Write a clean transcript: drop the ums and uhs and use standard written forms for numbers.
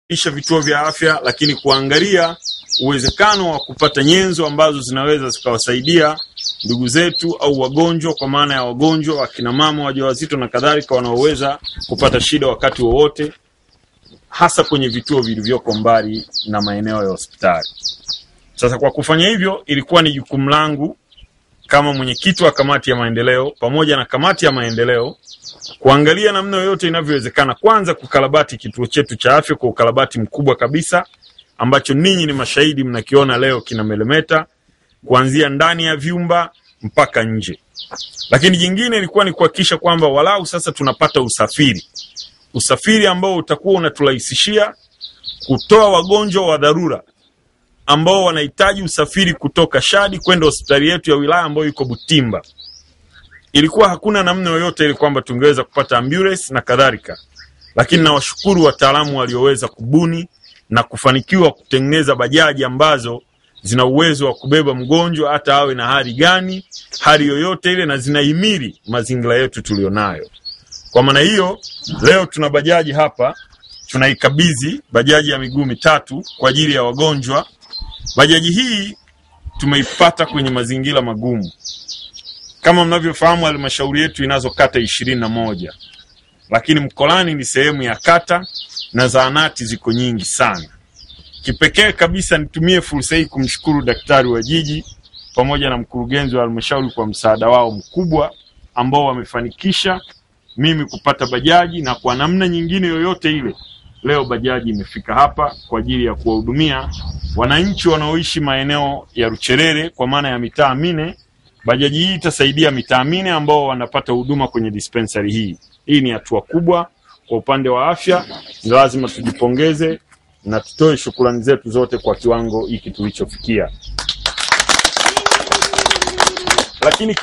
Vituo vya afya, lakini kuangalia uwezekano wa kupata nyenzo ambazo zinaweza zikawasaidia ndugu zetu au wagonjwa, kwa maana ya wagonjwa akina mama wajawazito na kadhalika, wanaoweza kupata shida wakati wowote, hasa kwenye vituo vilivyoko mbali na maeneo ya hospitali. Sasa kwa kufanya hivyo, ilikuwa ni jukumu langu kama mwenyekiti wa kamati ya maendeleo pamoja na kamati ya maendeleo kuangalia namna yoyote inavyowezekana, kwanza kukarabati kituo chetu cha afya kwa ukarabati mkubwa kabisa ambacho ninyi ni mashahidi mnakiona leo kinamelemeta, kuanzia ndani ya vyumba mpaka nje. Lakini jingine ilikuwa ni kuhakikisha kwamba walau sasa tunapata usafiri ambao utakuwa unaturahisishia kutoa wagonjwa wa dharura ambao wanahitaji usafiri kutoka Shadi kwenda hospitali yetu ya wilaya ambayo iko Butimba. Ilikuwa hakuna namna yoyote ili kwamba tungeweza kupata ambulance na kadhalika. Lakini nawashukuru wataalamu walioweza kubuni na kufanikiwa kutengeneza bajaji ambazo zina uwezo wa kubeba mgonjwa hata awe na hali gani, hali yoyote ile, na zinahimili mazingira yetu tulionayo. Kwa maana hiyo, leo tuna bajaji hapa, tunaikabidhi bajaji ya miguu mitatu kwa ajili ya wagonjwa. Bajaji hii tumeipata kwenye mazingira magumu. Kama mnavyofahamu, halmashauri yetu inazo kata 21. Lakini Mkolani ni sehemu ya kata na zahanati ziko nyingi sana. Kipekee kabisa nitumie fursa hii kumshukuru daktari wa jiji pamoja na mkurugenzi wa halmashauri kwa msaada wao mkubwa ambao wamefanikisha mimi kupata bajaji, na kwa namna nyingine yoyote ile leo bajaji imefika hapa kwa ajili ya kuwahudumia wananchi wanaoishi maeneo ya Rucherere, kwa maana ya mitaa mine. Bajaji hii itasaidia mitaa mine ambao wanapata huduma kwenye dispensary hii. Hii ni hatua kubwa kwa upande wa afya, ni lazima tujipongeze na tutoe shukrani zetu zote kwa kiwango hiki tulichofikia. Lakini